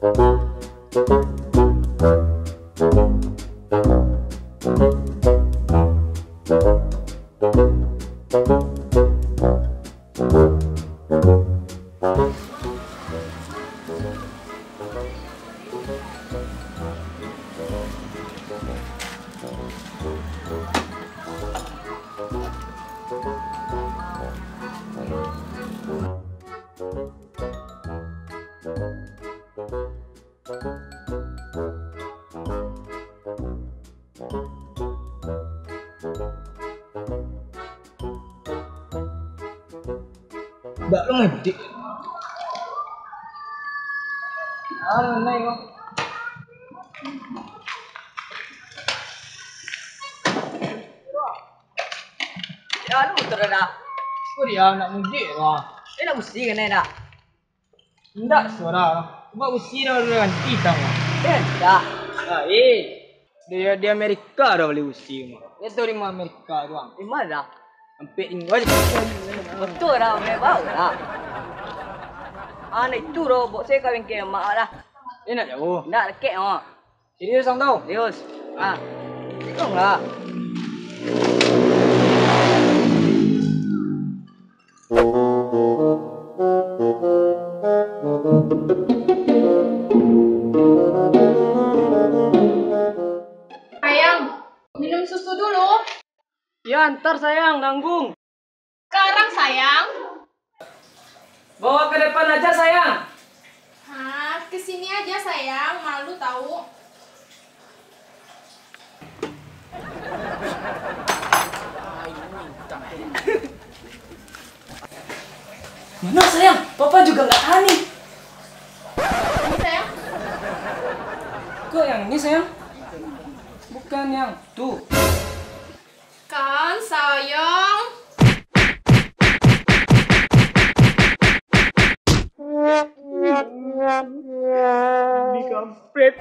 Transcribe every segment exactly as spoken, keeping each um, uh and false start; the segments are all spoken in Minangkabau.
Bak lo ngedit. Ah, mana yo? Ya, lu motor dah. Kok dia nak mudik lah? Eh, nak busi kan dah? Indak suara. Buat busi dah, udah ganti tang. Eh, dah. Ah, eh. Di, di Amerika dah beli busi mah. Dia tu di Amerika tu, Bang. Di mana? Sampai tinggal. Betul dah, boleh bau dah. Ah, nak itu dah, bawa saya ka bengkel mak dah. Dia nak jauh. Nak dekat mak. Serius ang tu? Serius. Ah. Tengoklah. Sayang, minum susu dulu. Ya, antar sayang, nanggung. Sekarang sayang. Bawa ke depan aja sayang. Hah, ke sini aja sayang, malu tahu. Mana sayang? Papa juga nggak tahan nih. Ini sayang. Kok yang ini sayang? Bukan yang tuh. Kan sayang. Ini kampret.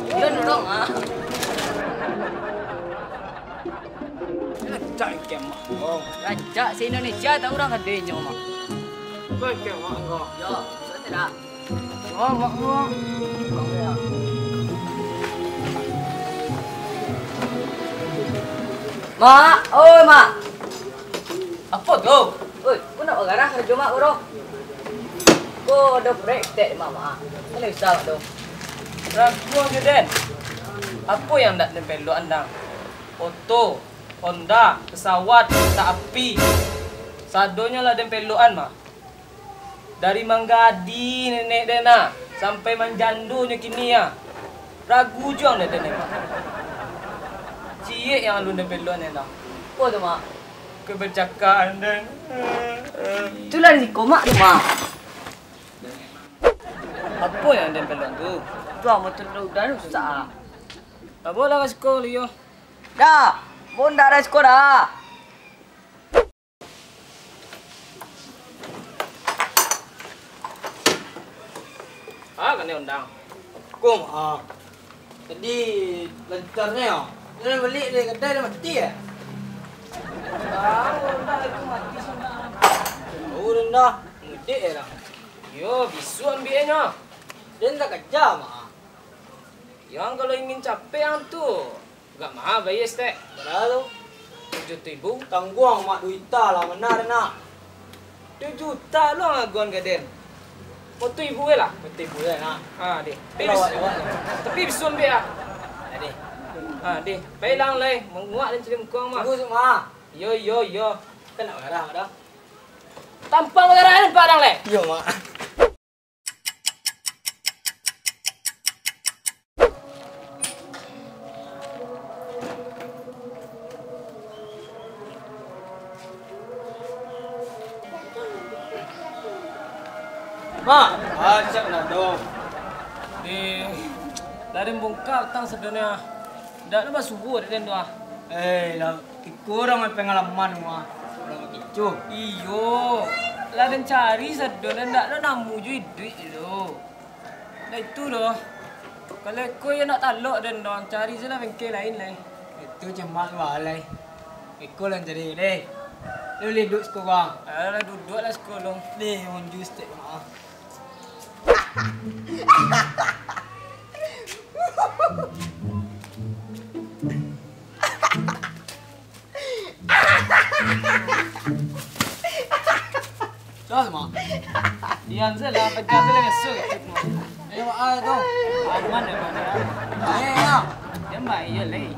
Iyo, nolong ah. Rancak ikam, Mak. Oh, rancak se-Indonesia tak urang ado inyo, Mak. Bukan ikam, Mak, enggak. Yo, sudah. Mak, mak, mak. Mak, oi, Mak. Apo tu? Oi, ko nak bagarah karajo Mak ko doh. Ko ado proyek tek Mak, Mak. Kan bisa, Mak, doh. Ragu ajo, Den. Apo yang ndak Den pelokan, dang? Oto, Honda, pesawat, kereta api. Sadonyo lah Den pelokan, Mak. Dari manggadih nenek den nah, sampai manjando nyo kini ah. Ragu juo ang dek den, Mak. Ciek yang alun den pelokan den nah. Apo tu, Mak? Kebercakaan den. Itulah risiko, Mak, tu, Mak. Apo yang den pelokan tu? Tu, ah, motor udah rusak, ah. Bawa lah ka siko, Lio. Dah, bon dah, dah siko dah. Ah, kanai ondang. Kong, ah. Tadi lancarnyo, ah. Dia balik dari kedai dah mati, eh? Tahu, ondang itu mati, ondang. Tahu, ondang. Mudik, eh, dah. Yo, bisuak ambiaknyo. Dia tak kerja, Mak. Yang kalau ingin capek, yang tu. Agak maha bayia saketek. Bara tu? Tujuah ribu. Tangguang, Mak, duita lah, bana, nak. Tujuah juta lo ang aguang ka den. Limo puluah ribu we lah. Limo puluah ribu we, nak. Ha, deh. Tapi bis-, awak, awak. Tapi bisuak ambiak ah. Ya, deh. Ha, deh. Pai lah ang lai, manguak den cari muko ang mah. Tunggu, Mak. Yo, yo, yo. Kan nak marah, Mak, dah. Tampang marah den, Pak, dang lai. Yo, Mak. Mak, acak nak dong. Di, lah den bongkak tang sadonyo. Ndak ado basuo dek den tu ah. Eh, lah, iko urang pangalaman, Mak. Urang bakicuah. Iyo, lah den cari sado, lah ndak ado namu jo iduik lo. Lah itu doh. Kalau iko yo nak talok den doh, cari se lah bengkel lain lai. Itu cuma lah lai. Iko lah cari deh. Lu liduik siko, Bang. Alah, duduak lah siko lo. Deh, unju stek, Mak. Dah, Mak. Diam sajolah, pajam tu lah biaso. Ayo, Mak, ah, tu. Aman, aman, aman. Ayo, ayo. Diam, Mak, iyo lai.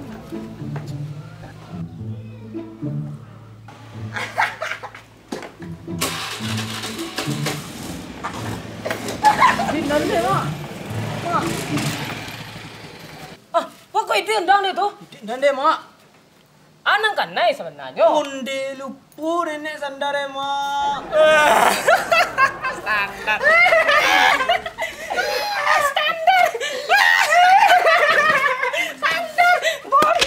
Di nan deh, Mak. Mak. Ah, kok, kok itu yang dang deh tu? Di nan deh, Mak. Anang kanai sabananyo. Onde lupo nenek sandar, eh, Mak. Sandar. Sandar. Sandar. Bori.